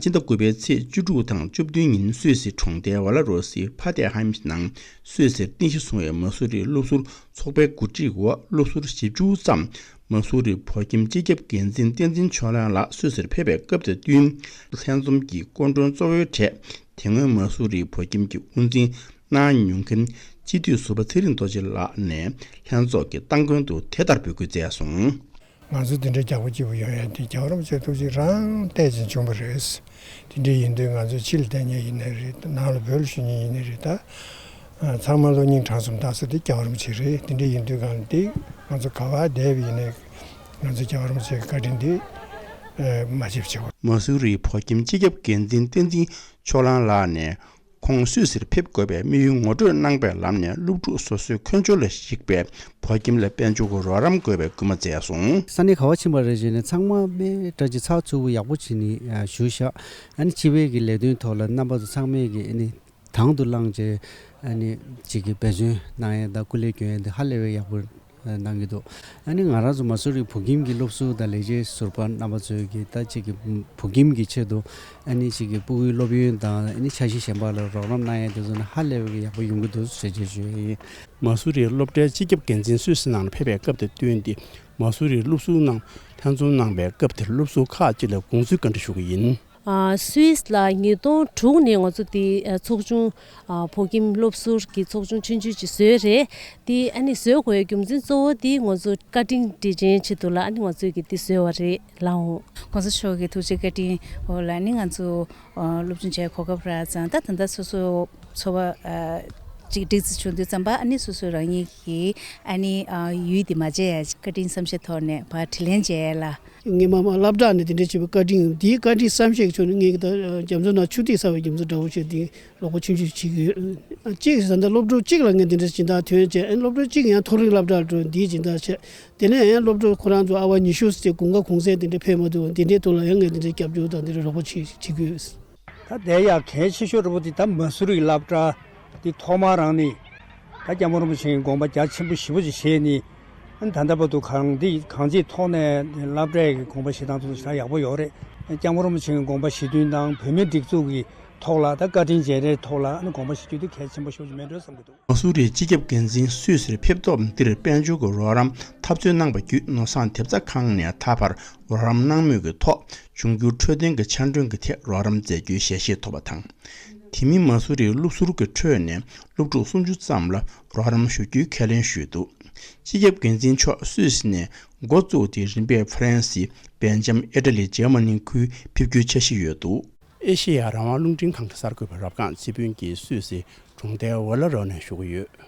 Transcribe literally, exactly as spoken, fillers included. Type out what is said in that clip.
སྤྱི་ཟླ་དགུ་པའི་ཚེས་བཅུ་དྲུག་དང་བཅུ་བདུན་ཉིན་སུད་སི་གྲོང་རྡལ་ཝ་ལ་རོ་སི་ཕ་ཏེ་ཧམ་ནང་སུད་སིར་རྟེན་གཞི་བཟུང་བའི་མ་སུ་རིའི་སློབ་ཟུར་ཚོགས་པའི་གོ་སྒྲིག་འོག་སློབ་ཟུར་བཞི་བཅུ་ཙམ་མ་སུ་རིའི་བོད་ཁྱིམ་སྤྱི་ཁྱབ་འགན་འཛིན་བསྟན་འཛིན་ཕྱོགས་གླང་ལགས་སུད་སིར་ཕེབས་པའི་སྐབས་དང་བསྟུན། ལྷན་འཛོམས་ཀྱི་སྐུ་མགྲོན་གཙོ་བོའི་གྲས་དེ་སྔོན་མ་སུ་རིའི་བོད་ཁྱིམ་གྱི་དབུ་འཛིན་གནང་མྱོང་མཁན་སྤྱི་འཐུས་ཟུར་པ་ཚེ་རིང་རྡོ་རྗེ་ལགས་ནས་ལྷན་ཚོགས་ཀྱི་སྟ་གོན་དུ་དེ་ལྟར་འབོད་སྐུལ་མཛད་སོང་། ང་ཚོ་འདི་འདྲའི་རྒྱགས་པ་སྐྱིད་པོ་ཡོང་ཡ་དེ་རྒྱལ་བ་རིན་པོ་ཆེའི་ཐུགས་རྗེ་རང་བལྟས་ཀྱིན་བྱུང་བ་རེད། དེ་འདྲ་ཡིན་དུས་ང་ཚོ་ཕྱི་ལ་བསྡད་མཁན་ཡིན་ནའི་རེད། ནང་ལ་བོད་ལ་བཞུགས་མཁན་ཡིན་ནའི་རེད། ད་ཚང་མ་བློ་སྙིང་བྲང་གསུམ་གཏོང་ས་དེ་རྒྱལ་བ་རིན་པོ་ཆེ་རེད། དེ་འདྲ་ཡིན་དུས་གང་དེ་ང་ཚོ་ག་བ་བསྡད་པ་ཡིན་ནའི་ང་ཚོ་རྒྱལ་བ་རིན་པོ་ཆེའི་བཀའ་དྲིན་དེ་མ་བརྗེད་པ་བྱེད་དགོས། མ་སུ་རིའི་བོད་ཁྱིམ་སྤྱི་ཁྱབ་འགན་འཛིན་བསྟན་འཛིན་ཕྱོགས་གླང་ལགས་ནས། ཁོང་སུད་སིར་ཕེབས་དགོས་པའི་དམིགས་ཡུལ་ངོ་སྤྲོད་གནང་པའི་ལམ་ནས་སློབ་ཕྲུག་སོ་སོའི་འཁོས་འབྱོར་ལ་གཞིགས་པའི་བོད་ཁྱིམ་ལ་དཔལ་འབྱོར་གྱི་རོགས་རམ་དགོས་པའི་སྐུལ་མ་མཛད་སོང་། ས་གནས་ག་བ་ཕྱིན་པ་རེད་ཟེར་ནས་ཚང་མ་དཔེ་འདྲ་ཅིག་ཚགས་ཚུད་པོ་ཡག་པོ་བྱས་ནས་བཞུགས་ཤག་ཨ་ནི་སྤྱི་པའི་གི་ལས་དོན་ཐོག་ལ་རྣམ་པ་ཚོ་ཚང་མས་གི་ཨ་ནི་དང་དུ་བླངས་བྱས་ཨ་ནི་ཅིག་གི་འབད་བརྩོན་གནང་ཡས་དང་སྐུ་ལས་སྐྱོན་ཡས་དེ་ཧ་ལས་པའི་ཡག་པོ་གནང་གི་འདུག་ཨ་ནི་ང་རང་ཚོ་མ་སུ་རི་བོད་ཁྱིམ་གྱི་སློབ་ཟུར་དང་ལས་བྱེད་ཟུར་པ་རྣམ་པ་ཚོས་ཀྱི་ད་ཅིག་གི་བོད་ཁྱིམ་གྱི་ཆེད་དུ་ཨ་ནི་ཅིག་གི་སྤུ་གུའི་སློབ་ཡོན་དང་ཨ་ནི་འཆར་གཞི་གཞན་པ་ལ་རོགས་རམ་གནང་ཡས་དེ་ཚོ་ནི་ཧ་ལས་པའི་ཡག་པོ་ཡོང་གི་འདུག་ཟེར་བྱས་ཞུ་ཡས་ཡིན། མ་སུ་རིའི་སློབ་གྲྭའི་སྤྱི་ཁྱབ་འགན་འཛིན་སུད་སི་ནང་ལ་ཕེབས་པའི་སྐབས་དང་བསྟུན་ཏེ་མ་སུ་རིའི་སློབ་ཟུར་རྣམས་ལྷན་འཛོམས་གནང་པའི་སྐབས་དེར་སློབ་ཟུར་ཁག་ཅིག་ལ་དགོངས་ཚུལ་བཀའ་འདྲི་ཞུ་གི་ཡིན། ཨ། སུད་སི་ལ་ཉིས་སྟོང་དྲུག་ནས་ང་ཚོ་དེ་ཨ་ཚོགས་ཆུང་ཨ་བོད་ཁྱིམ་སློབ་ཟུར་གྱི་ཚོགས་ཆུང་ཆུང་ཆུང་ཅིག་བཟོས་རེད། དེ་ཨ་ནི་བཟོས་དགོས་རྒྱུ་མཚན་གཙོ་བོ་དེ་ང་ཚོ་བཀའ་དྲིན་དྲི་བྱེད་ཆེད་དུ་ལ་ཨ་ནི་ང་ཚོས་ཀྱི་དེ་བཟོས་པ་རེད་ལགས་འོང་། ༸གོང་ས་མཆོག་གི་ཐུགས་རྗེ་བཀའ་དྲིན་འོག་ལ་ནི་ང་ཚོ་ཨ་སློབ་སྦྱོང་བྱེད་གོ་སྐབས་རག་ཙང་ད་ད་ལྟ་སོ་སོ་ཚོ་བ་ཨ་ཅིག་སྒྲིག་འཛུགས་བྱུང་དུས་ཙམ་པ་ཨ་ནི་སོ་སོ་རང་ཉིད་ཀྱི་ཨ་ནི་ཨ་ཡུལ་དེ་མ་བརྗེད་ཡ་བཀའ་དྲིན་བསམ་ཤེས་ཐོག་ནས་ཕར་དྲིན་ལན་འཇལ་ཡ་ལ། ངས་མ་མ་སློབ་གྲྭ་ནས་དེ་འདྲ་བྱས་པའི་བཀའ་དྲིན་ཡོད། དེའི་བཀའ་དྲིན་བསམ་ཤེས་ཀྱི་ཕྱོགས་ནས་ངས་ད་རྒྱ་མཚོ་ནང་ཆུ་ཐིགས་བསགས་པའི་རྒྱ་མཚོ་འདྲ་བོ་བྱས་དེ་རོགས་པ་ཆུང་ཆུང་བྱེད་ཀྱི་ཡོད། གཅིག་ཟེར་ན་སློབ་ཕྲུག་གཅིག་ལ་ངས་དེ་འདྲ་སྦྱིན་བདག་ཐོན་བྱས་ཨ་སློབ་ཕྲུག་གཅིག་ཡང་མཐོ་རིམ་སློབ་གྲྭར་འགྲོ་འདིའི་སྦྱིན་བདག་བྱས། དེ་ནས་ཡང་སློབ་ཕྲུག་ཁོ་རང་ཚོ་ཨ་བ་ཉི་ཤུ་ཙམ་དགུན་ཁ་གུང་སེང་དེ་འདྲ་ཕེབས་མ་ཐུབ་འདི་འདྲའི་ཐོག་ལ་ཡང་ངས་དེ་འདྲའི་རྒྱབ་སྐྱོར་དང་དེ་འདྲའི་རོགས་པ་བྱེད་བྱེད་ཀྱི་ཡོད། ད་དེ་ཡང་གལ་ཆེ་ཤོས་རེད་པོ་དེ་ད་མ་སུ་རིའི་སློབ་གྲྭ་དེ་ཐོག་མར་རང་ནས་ད་སྐྱབས་མགོན་རིན་པོ་ཆེའི་དགོངས་པ་རྒྱ་ཆེན་པོ་ཞེ་པོ་ཅིག་བཞེས་ནས་ད་ལྟ་བར་དུ་གང་འདི་གང་ཅིའི་ཐོག་ནས་སློབ་གྲྭའི་དགོངས་པ་བཞེས་སྟངས་ཚོ་ཞེ་དྲག་ཡག་པོ་ཡོད་རེད། སྐྱབས་མགོན་རིན་པོ་ཆེའི་དགོངས་པ་བཞེས་དོན་དང་བོད་མིའི་སྒྲིག་འཛུགས་ཀྱི་ཐོག་ལ་ད་བཀའ་དྲིན་རྗེས་དྲན་ཐོག་ལ་ཨ་ནི་དགོངས་པ་བཞེས་རྒྱུ་དེ་གལ་ཆེན་པོ་ཞེ་པོ་ཅིག་མེད་འགྲོ་བསམ་གྱི་འདུག་མ་སུ་རིའི་སྤྱི་ཁྱབ་འགན་འཛིན་སུད་སིར་ཕེབས་ཐོག་འདིར་དཔལ་འབྱོར་གྱི་རོགས་རམ་འཐབ་རྩོད་གནང་བ་བརྒྱུད་ནོར་བཟང་ཐེབས་རྩ་ཁང་ནས་ད་བར་རོགས་རམ་གནང་མུས་ཀྱི་ཐོག་འབྱུང་འགྱུར་འཕྲོད་བསྟེན་གྱི་ཆ་འདོན་གྱི་ཐད་རོགས་རམ་མཛད་རྒྱུའི་ཞལ་བཞེས་ཐོབ་པ་དང་། དེ་མིན་མ་སུ་རིའི་སློབ་ཟུར་གྱི་ཁྲོད་ནས་སློབ་ཕྲུག་སུམ་ཅུ་ཙམ་ལ་རོགས་རམ་ཞུ་རྒྱུའི་ཁས་ལེན་ཞུས་འདུག་སྤྱི་ཁྱབ་འགན་འཛིན་མཆོག་སུད་སི་ནས་འགོ་བཙུགས་ཏེ་རིམ་པས་ཧྥ་རན་སི། སྦེལ་ཇམ། ཨི་ཊ་ལི། འཇར་མ་ནི་ཁུལ་ཕེབས་རྒྱུའི་འཆར་གཞི་ཡོད་འདུག་ཨེ་ཤེ་ཡ་རང་དབང་རླུང་འཕྲིན་ཁང་གི་གསར་འགོད་པ་རབ་སྒང་ཚེ་ཕུན་གྱིས་སུད་སི་གྲོང་རྡལ་ཝེ་ལ་རོ་ནས་ཞུ་གི་ཡོད།